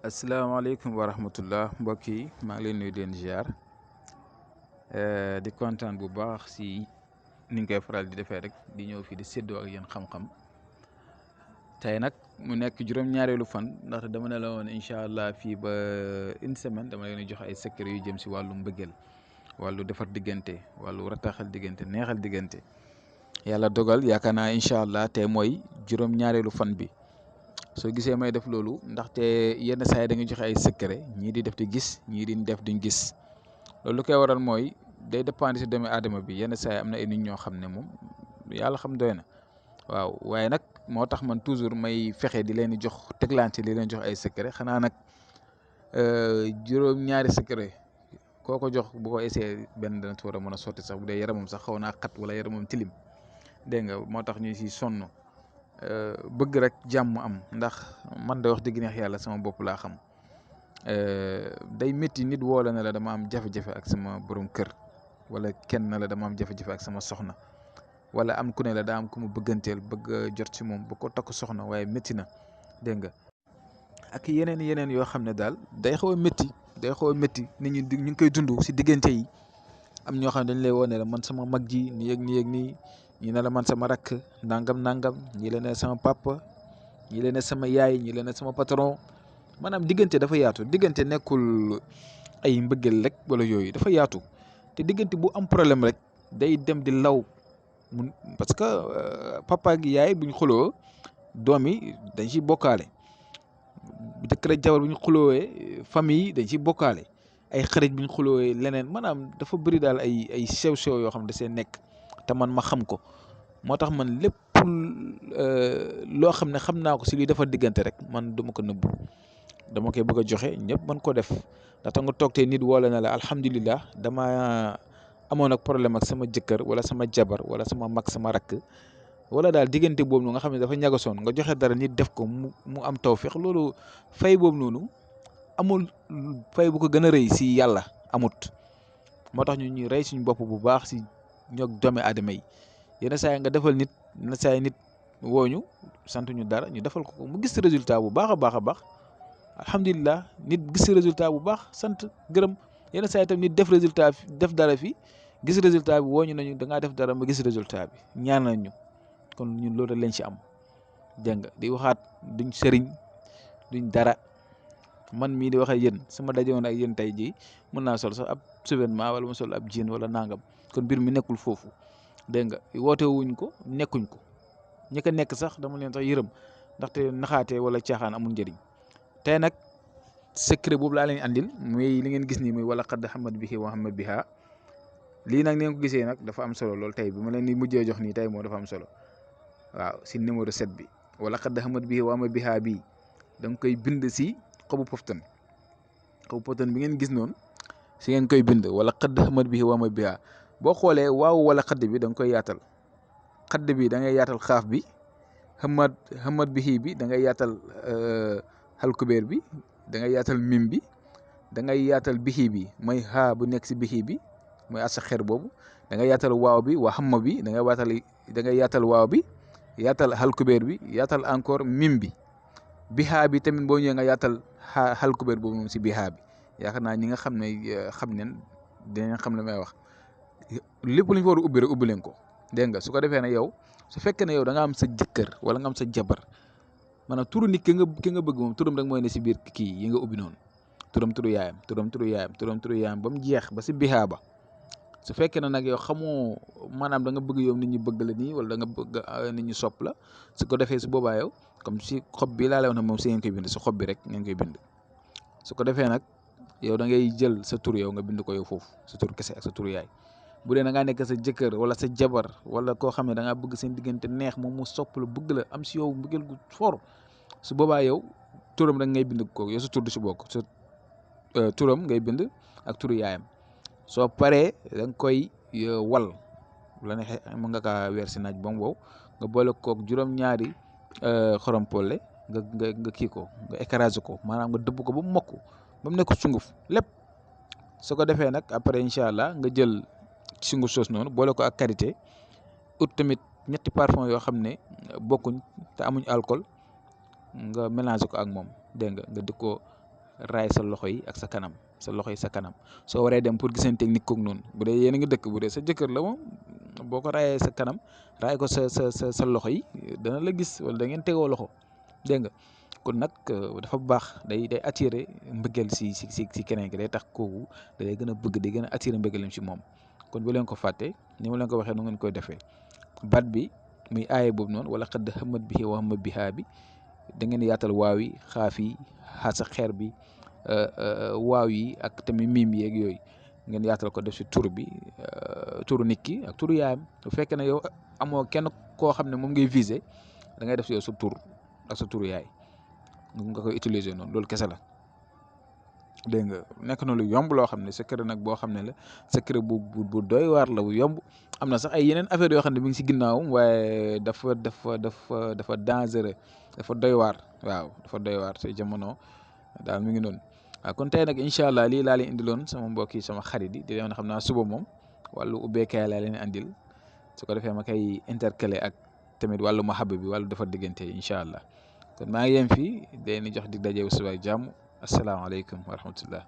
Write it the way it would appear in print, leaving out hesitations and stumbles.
asalaamaaleykum wa rahmatullah mbokk yi maa ngi leen nuyu di leen ziar di kontaan bu baax si ni nga koy faral di defee rek di ñëw fii di séddoo ak yéen xam-xam tey nag mu nekk juróom-ñaareelu fan ndaxte dama ne la woon incha allah fii ba une semaine dama leen jox ay secret yu jëm si wàllu mbëggeel wàllu defar diggante wàllu rataxal diggante neexal diggante yàlla dogal yaakaar naa incha allah tey mooy juróom-ñaareelu fan bi. soo gisee may def loolu ndaxte yenn saa yi da nga joxe ay secret ñii di def di gis ñii di def duñ gis loolu lu koy waral mooy day dépendre si doomu aadama bi yenn saa yi am na ay nit ñoo xam ne moom yàlla xam doy na waaw waaye nag moo tax man toujours may fexe di leen di jox teglante di leen jox ay secret xanaa nag juróom-ñaari secret koo ko jox bu ko essayé benn dana ci war a mën a sotti sax bu dee yaramam sax xaw naa xat wala yaramam tilim dégg nga moo tax ñu si sonn. bëgg rek jàmm am ndax man de wax dëgg neex yàlla sama bopp laa xam day métti nit woo la ne la dama am jafe-jafe ak sama borom kër wala kenn ne la dama am jafe-jafe ak sama soxna wala am ku ne la daa am ku mu bëgganteel bëgg jot ci moom ba ko takk soxna waaye métti na dégg nga ak yeneen yoo xam ne daal day xaw a métti nit ñi ñu ngi koy dund si diggante yi am ñoo xam ne dañ lay woo ne la man sama mag ji nii ak nii ak nii. ñi ne la man sama rakk nangam ñi leen ne sama papa ñi leen ne sama yaay ñi leen ne sama patron maanaam diggante dafa yaatu diggante nekkul ay mbëggeel rek wala yooyu dafa yaatu te diggante bu am problème rek day dem di law mun parce que papa ak yaay buñ xuloo doom yi dañ ciy bokkaale jëkkër ak jabar buñ xuloowee famille yi dañ ciy bokkaale ay xarit buñ xuloowee leneen maanaam dafa bëri daal ay sew-sew yoo xam ne da see nekk. te man ma xam ko moo tax man lépp loo xam ne xam naa ko si luy defar diggante rek man duma ko nëbbu dama koy bëgg a joxe ñëpp mën ko def ndaxte nga toog tey nit wala na la alhamdulilah dama amoon ak problème ak sama jëkkër wala sama jabar wala sama mag sama rakk wala daal diggante boobu noonu nga xam ne dafa ñagasoon nga joxe dara nit def ko mu am tawfeex loolu fay boobu noonu amul fay bu ko gën a rëy si yàlla amut moo tax ñu ñuy rey suñu bopp bu baax si. ñoog doomi aadama yi yenn saa yi nga defal nit yenn saa yi nit wooñu sant ñu dara ñu defal ko mu gis résultat bu baax a baax alhamdulilah nit gis résultat bu baax sant gërëm yenn saa yi tam nit def résultat def dara fi gis résultat bi wooñu nañu da ngaa def dara ma gis résultat bi ñaan nañu kon ñun loolu lañ ci am dégg nga di waxaat duñ sëriñ duñ dara man mii di wax ak yéen sama dajewoon ak yéen tey jii mën naa sol sax ab souverainement wala mu sol ab jean wala nangam. kon mbir mi nekkul foofu dégg nga woote wuñ ko nekkuñ ko ñi ko nekk sax dama leen sax yërëm ndaxte naxaate wala caaxaan amul njëriñ tey nag secret boobu laa leen andil muy li ngeen gis nii muy wala qad hammat bihi wa hamma biha lii nag ni ngeen ko gisee nag dafa am solo lool tey bi ma leen di mujjee jox nii tey moo dafa am solo waaw si numéro 7 bi wala qad hammat bihi wa hamma biha bii da nga koy bind si xobu poftan bi ngeen gis noonu si ngeen koy bind wala qad hammat bihi wa hamma biha boo xoolee waaw wala xadd bi da nga koy yaatal xadd bi da ngay yaatal xaaf bi xamat bihi bi da ngay yaatal xalkubeer bi da ngay yaatal mim bi da ngay yaatal bihi bi mooy xaa bu nekk si bihi bi mooy asa xeer boobu da ngay yaatal waaw bi waa xamma bi da ngay yaatal waaw bi yaatal xalkubeer bi yaatal encore mim bi bihaa bi tamit boo ñëwee nga yaatal xalkubeer boobu moom si bihaa bi yaakaar naa ñi nga xam ne xam neen dinañ xam la may wax lépp lu ñu fa war a ubbi rek ubbi leen ko dégg nga su ko defee ne yow su fekkee ne yow da nga am sa jëkkër wala nga am sa jabar maanaam turu nit ki nga bëgg moom turam rek mooy ne si biir kii yi nga ubbi noonu turu yaayam ba mu jeex ba si bihaa ba su fekkee ne nag yow xamoo maanaam da nga bëgg yow nit ñi bëgg la nii wala da nga bëgg nit ñi sopp la su ko defee su boobaa yow comme si xob bi laa lay wax ne moom si ngeen koy bind si xob bi rek ngeen koy bind su ko defee nag yow da ngay jël sa tur yow nga bind ko yow foofu sa tur kese ak sa turu yaay. bu dee da ngaa nekk sa jëkkër wala sa jabar wala koo xam ne da ngaa bëgg seen diggante neex moom mu sopp la bëgg la am si yow mbëggeel gu fort su boobaa yow turam rek ngay bind ko yow sa tur du si bokk sa turam ngay bind ak turu yaayam soo paree da nga koy wal la neexee mën nga kaa weer si naaj ba mu wow nga boole kook juróom-ñaari xorompole nga kii ko nga écrasé ko maanaam nga dëbb ko ba mu mokk ba mu nekk sunguf lépp su ko defee nag après incha allah nga jël. sunguf soos noonu boole ko ak karité ut tamit ñetti parfum yoo xam ne bokkuñ te amuñ alcool nga mélangé ko ak moom dégg nga di ko raay sa loxo yi ak sa kanam sa kanam soo waree dem pour giseen technique koog noonu bu dee yéen a ngi dëkk bu dee sa jëkkër la moom boo ko raayee sa kanam raay ko sa loxo yi dana la gis wala da ngeen tegoo loxo dégg nga kon nag dafa baax day attirer mbëggeel si keneen ki day tax kooku da lay gën a bëgg day gën a attirer mbëggeelam si moom kon bu leen ko fàtte ni ma leen ko waxee nu ngeen koy defee bat bi muy aaye boobu noonu wala xadd xamat bi wa xamat bi xaa bi da ngeen yaatal waaw yi xaaf yi xaasa xeer bi waaw yi ak tamit miim yeeg yooyu ngeen yaatal ko def si tur bi turu nit ki ak turu yaayam bu fekkee ne yow amoo kenn koo xam ne moom ngay viser da ngay def si yow sa tur ak sa turu yaay nga koy utiliser noonu loolu kese la dégg nga nekk na lu yomb loo xam ne secret nag boo xam ne la secret bu doy waar la bu yomb am na sax ay yeneen affaire yoo xam ne mi ngi si ginnaawam waaye dafa dangereux dafa doy waar waaw dafa doy waar te jamono daal mi ngi noonu waaw kon tey nag incha allah lii laa leen indiloon sama mbokk yi sama xarit yi di leen xam naa suba moom wàllu ubbeekaay laa leen andil su ko defee ma koy intercaler ak tamit wàllu mahabba bi wàllu dafa diggante incha allah kon maa ngi yem fii day ni jox dig daje suba ak jàmm asalaamaaleykum wa rahmatullah